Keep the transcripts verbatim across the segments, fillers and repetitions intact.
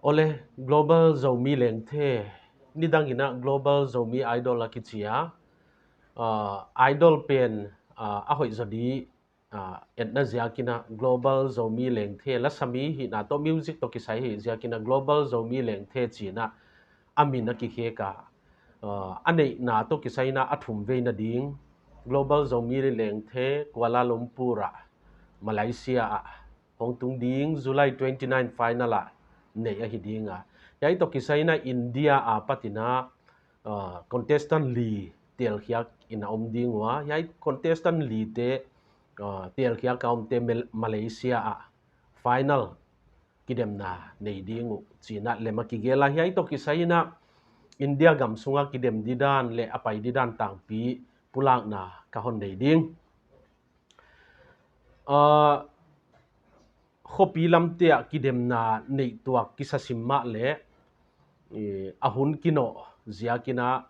Awle, Global Zomi Lengthe, nidang in ah Global Zomi Idol a kici a, ah, Idol pen, ah, a hoih zaw dih, ah, etna ziak in ah Global Zomi Lengthe, lasa mi hihna tawh music tawh kisai hi ziak in ah Global Zomi Lengthe ci in ah a min a kikhek a, ah, a neihna tawh kisai in ah a thum vei nading Global Zomi Lengthe Kuala Lumpur ah, Malaysia ah hong tung ding July twenty nine final ah neih ahi ding a. Hiai tawh kisai in ah India a pat in ah, ah, contestant li telkhiak in a om ding uh a. Hiai contestant lite, ah, telkhiak a omte Mal-, Malaysia ah final kidemna nei ding uh ci in ah lem a kigel a. Hiai tawh kisai in ah India gam sungah kidem didan le a pai didan tangpi pulakna ka hon nei ding. Ah, khuapi lamte ah kidemna neih tuak kisa sim mah le, eh, a hun kinawh ziak in ah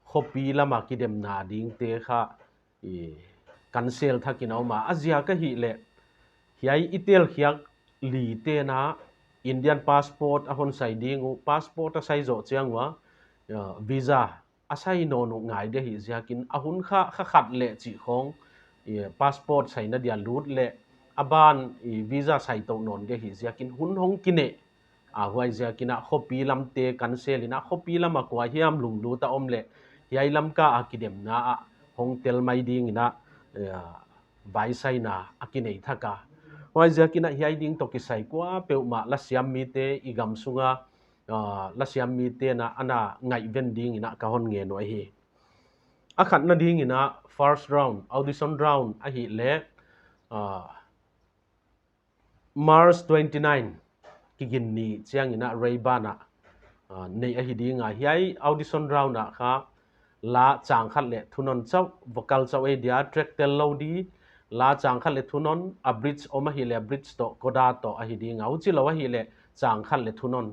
khuapi lam a kidemna dingte kha, eh, cancel thak in a om a. A ziak ahih leh hiai i telkhiak lite in ah Indian passport a hon sai ding uh, passport a sai zawh ciang uh a, ah, visa a sai nawn uh ngai ding ahi ziak in a hun kha, kha khat le cih khawng, eh, passport saina dia lut le a ban, eh, visa sai toh nawn ding ahi ziak in hun hong kineh a. Huai ziak in ah khuapi lamte cancel in ah khuapi lam a kua hiam lunglut a om le hiai Lamka a kidemna ah hong tel mai ding in ah, eh, vaisaina a kinei thak a. Huai ziak in ah hiai ding tawh kisai kuapeuhmah lasiam mite i gam sungah, ah, lasiam mite in ah ana ngaihven ding in ah ka hon ngen uh ahi. A khatna ding in ah first round, audition round ahih leh, ah, March twenty nine kigin ni ciang in ah Rayburn ah, ah, neih ahi ding a. Hiai audition round ah kha la chang khat le thunon chauh, vocal chauh ei dia, track tel lo di, la chang khat le thunon, a bridge om ahih leh a bridge tawh, coda tawh ahi ding a. Huci lo ahih leh chang khat le thunon,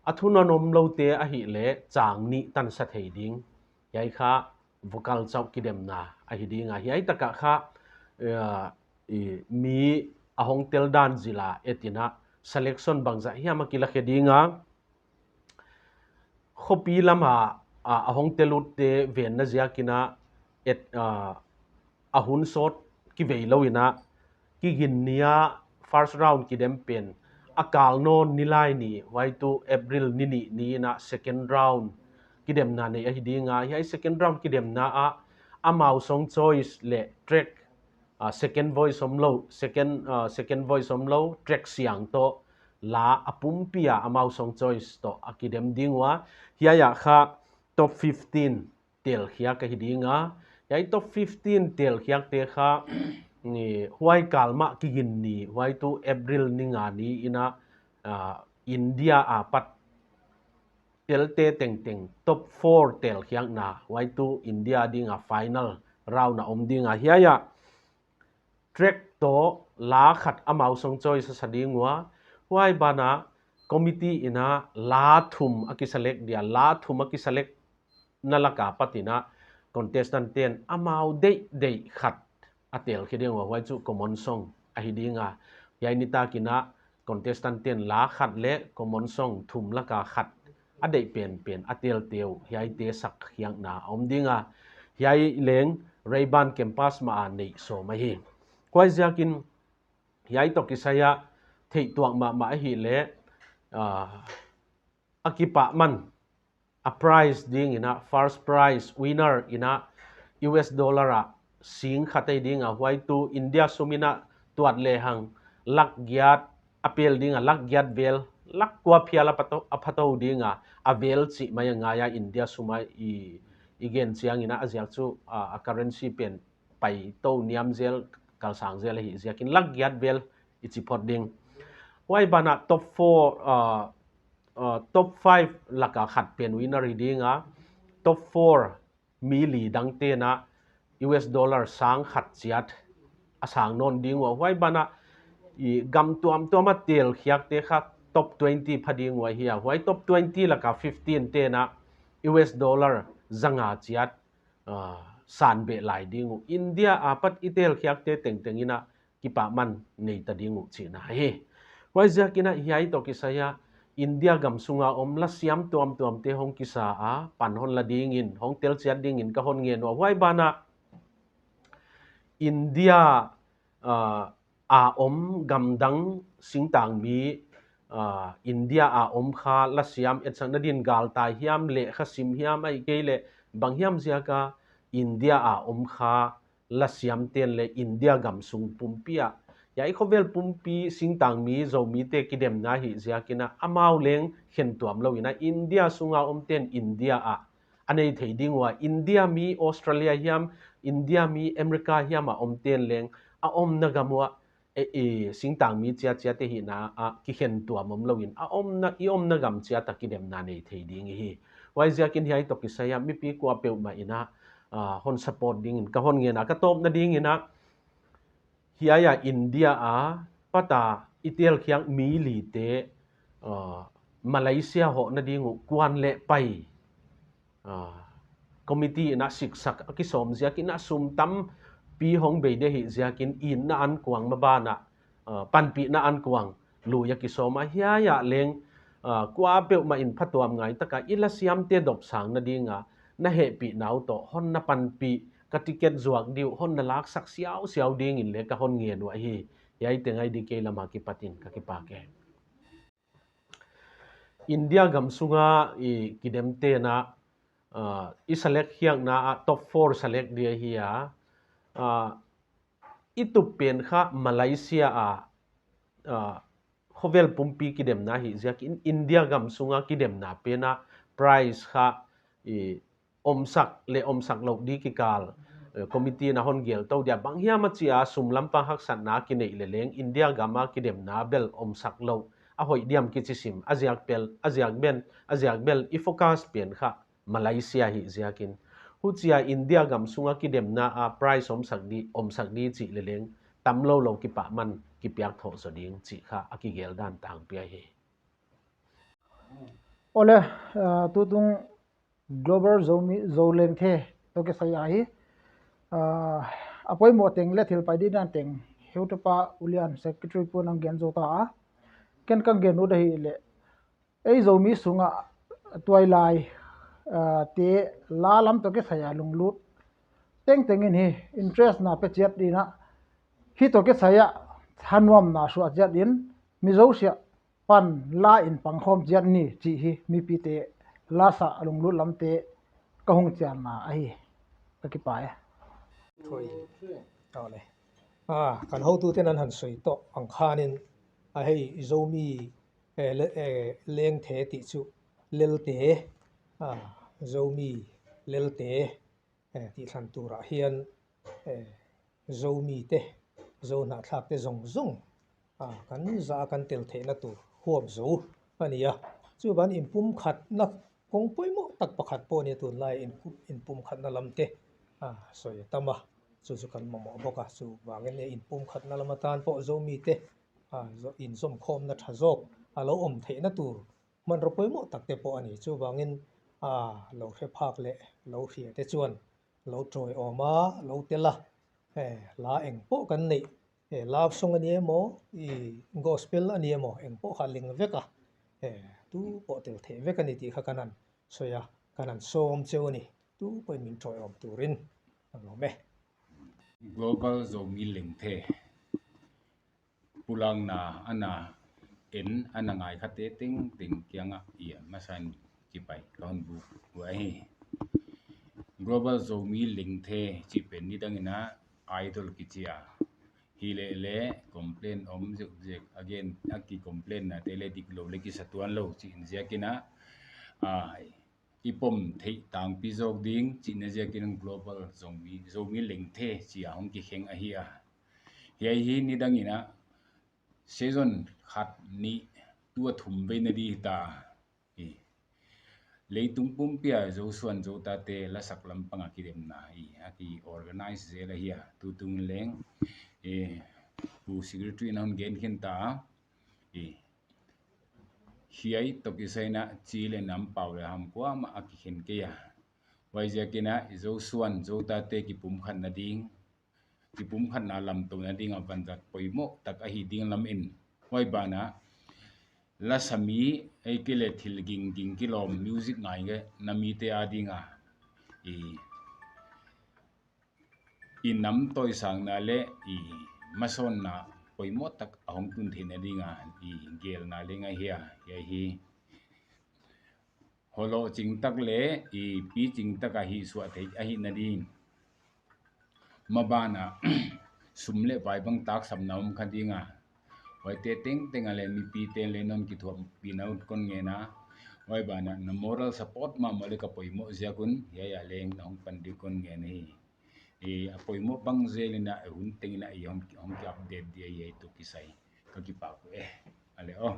a thunon om lote ahih leh chang nih tansa thei ding. Hiai kha vocal chauh kidemna ahi ding a. Hiai tak ah kha, eh, i, mi a hong tel dan zil a et in ah selection bangzah hiam a kilakhia ding a. Khuapi lam a, a, a hong tel utte venna ziak in ah et, ah, a hun sawt kivei lo in ah kigin ni ah first round kidem pen a kal nawn Nilaini, huai tu April ni nih ni in ah second round kidemna nei ahi ding a. Hiai second round kidemna ah amau song choice le track, ah, second voice om lo, second, ah, second voice om lo, track siang tawh la a pumpi a amau song choice tawh a kidem ding uh a. Hiai ah kha top fifteen telkhiak ahi ding a. Hiai top fifteen telkhiakte kha, ni, huai kal mah kigin ni, huai tu April ni nga ni in ah, ah, India a pat telte tengteng top four telkhiakna, huai tu India ding a final round a om ding a. Hiai ah track tawh la khat amau song choice a sa ding uh a. Huai ban ah committee in ah la thum a kiselect dia, la thum a kiselect na lak a pat in ah contestant ten amau deihdeih khat a telkhia ding uh a, huai cu common song ahi ding a. Hiai nitak in ah contestant ten la khat le common song thum lak a khat a deih penpen a telte uh hiaite sakkhiakna a om ding a. Hiai leng Rayburn campus mah a neih sawm ahi. Huai ziak in hiai tawh kisai ah theih tuak mahmah ahih leh, ah, a kipahman a prize ding in ah, first prize winner in ah U S dollar ah sing khat ei ding a, huai tu India sum in ah tuat lehang lak giat a pel ding a, lak giat vel, lak kua phial a phato, a phato ding a, a vel cih mai a ngai a, India sum a i, i gen ciang in ah a ziak cu, ah, a currency pen paito niam zel, kalsang zel ahi ziak in lak giat vel i ci phot ding. Huai ban ah top four, ah, ah, top five lak a khat pen winner hi ding a, top four mi li dangte in ah U S dollar sang khat ciat a sang nawn ding uh a. Huai ban ah i gam tuamtuam a telkhiakte kha top twenty pha ding uh ahi a. Huai top twenty lak a fifteen te in ah U S dollar za nga ciat, ah, san beh lai ding uh. India a pat i telkhiakte tengteng in ah kipahman nei ta ding uh cihna hi. Huai ziak in ah hiai tawh kisai ah India gam sunga om lasiam tuamtuamte hong kisa a pan hon la dingin, hong telciat dingin ka hon ngen uh a, huai banah India ah, a om gamdang singtangmi, ah, India a om kha lasiam etsak nadin galtai hiam, lehkha sim hiam, ahih kei leh bang hiam ziaka India a om kha lasiamten le India gam sung pumpi ah, hiai khovel pumpi singtangmi Zomite kidemna hi ziakin ah amau leng khentuam lo in ah India sunga omten India ah a nei thei ding uh a, India mi Australia hiam, India mi America hiam a omten leng a omna gam uh a, e, e, singtangmi ciaciate hihna ah kikhen tuam om loin a omna, i omna gam ciat a kidemna nei thei ding i hi. Huai ziakin hiai tawh kisai ah mipi kuapeuhmah in ah, ah, hon support dingin ka hon ngen a, ka tawpna dingin ah hiai ah India a pata i telkhiak mi lite, ah, Malaysia hoh nading uh kuan le pai, ah, committee in ah siksak a kisawm ziakin ah sum tampi hong bei ding hi ziakin itna ankuang maban ah, ah, panpihna ankuang lui a kisawm a, hiai ah leng, ah, kuapeuhmah in phatuam ngai taka i lasiamte dopsang nadinga na hehpihna uh tawh hon na panpih, ka ticket zuak ding uh hon na laksak siausiau dingin le ka hon ngen uh ahi. Hiai teng ahi ding, kei lama kipatin ka kipak e. India gam sunga i kidemten ah, ah, i select khiakna ah top four select ding ahi a, ah, i tup pen kha Malaysia ah, ah, khovel pumpi kidemna hi ziakin India gam sunga kidemna pen ah prize kha i omsak le omsak loh ding kikal, eh, committee in ah hon gelto dia, bang hiam a ci a sum lampang haksatna kineih le leng India gam a kidemna bel omsak loh a hoih diam kici sim, a ziak bel, a ziak bel, a ziak bel i focus pen kha Malaysia hi ziakin, huci a India gam sunga kidemna a prize omsak ding, omsak ding cih le leng tam lo lo kipahman kipiak thawh zaw ding cih kha a kigel dan tangpi ahi. Awle, ah, tutung Global Zomi, Zo Lengthe tawh kisai ahi, ah, a poimawh teng le thil pai ding dan teng heutupa ulian secretary puan ang gen zo ta a, ken kang gen ut ahi le, ei Zomi sungah tuailai, ah, te la lam tawh kisai a lunglut tengteng in hi interest na pe ciat ding ah, hi tawh kisai ah thanuamna suah ciat in Mizo siah pan la in pangkhawm ciat ni cih hi mipite lasa a lunglut lamte ka hung cianna ahi. Ka kipai. Thoi. Tawle. Ah, kan hotute nan han soi tawh ang khanin a hei Zomi, eh, le, eh, lengthe tih cu lelte, ah, Zomi lelte, eh, tih thlan turah hian, eh, Zomite, Zo hnahthlakte zongzong, ah, kan za a kan tel theihna tur huap zo a ni a. Cu ban inpumkhatna kong poimawh tak pakhat pawh a ni a, tunlai in, inpumkhatna lamte, ah, soi a tam a. Cu cu kan mamawh bawk a, cu vangin e inpumkhatna lam atan pawh Zomite, ah, zo-, inzomkhawmna ṭha zawk a lo awm theihna tur hmanraw poimawh takte pawh a ni. Cu vangin, ah, lo hre phak leh lo hriate chuan lo ṭawi awm a, lo tel a, eh, la eng pawh kan neih, eh, love song a ni emaw, i gospel a ni emaw, eng pawh kha ling vek a, eh, tu pawh tel theih vek a ni tih kha kan han sawi a, kan han sawm cheu a ni. Tu pawhin min ṭawi awm turin a lawm e. Global Zomi Lengthe pulakna a na en a na ngai khate tengteng kiangah i a masa in cipai ka hun buk uh ahi. Global Zomi Lengthe cih pen nidangin a idol kici a, hi leh le complain om zekzek, again a ki complain nate le dik lo le kisa tuan lo cih in ziakin a, a, i pom theih tangpi zawk ding cihna ziakin Global Zomi, Zomi Lengthe ci a hong kikheng ahi a. Hiai hi nidangin a season khat nih tua thum vei na ding hi ta. I, leitung pumpi a Zosuan Zotate lasak lampang a kidemna i a ki organize zel ahi a, tutung leng, i, Pu Secretary in a hon gen khin ta. I, hiai tawh kisai in a ci le nam, pau le ham kuamah a kikhen kei a. Huai ziakin a i Zosuan Zotate kipumkhatna ding, kipumkhatna lamto nading a vanzat poimawh tak ahi ding lam in, huai ban a lasa mi, ei kei le thil ging ging kilawm music ngai nge na mite a dinga i i nam tawisangna le i masawnna poimawh tak a hong tun theihna dinga i gelna le ngai hi a, hi ahi. Holawh cingtak le i pi cingtak a hih suah thei ahi nading mabanah sum le vai bang taksapna om kha dinga, huaite tengteng a le mipite le non kithuahpihna uh kon ngena, huai banah na moral support mahmah le ka poimawh ziakun hiai a leng na hong pan ding kon ngen hi. I a poimawh bang zel inah i hun teng inah i hong, hong ki update dia i tu kisai ka kipak uh e. A le aw.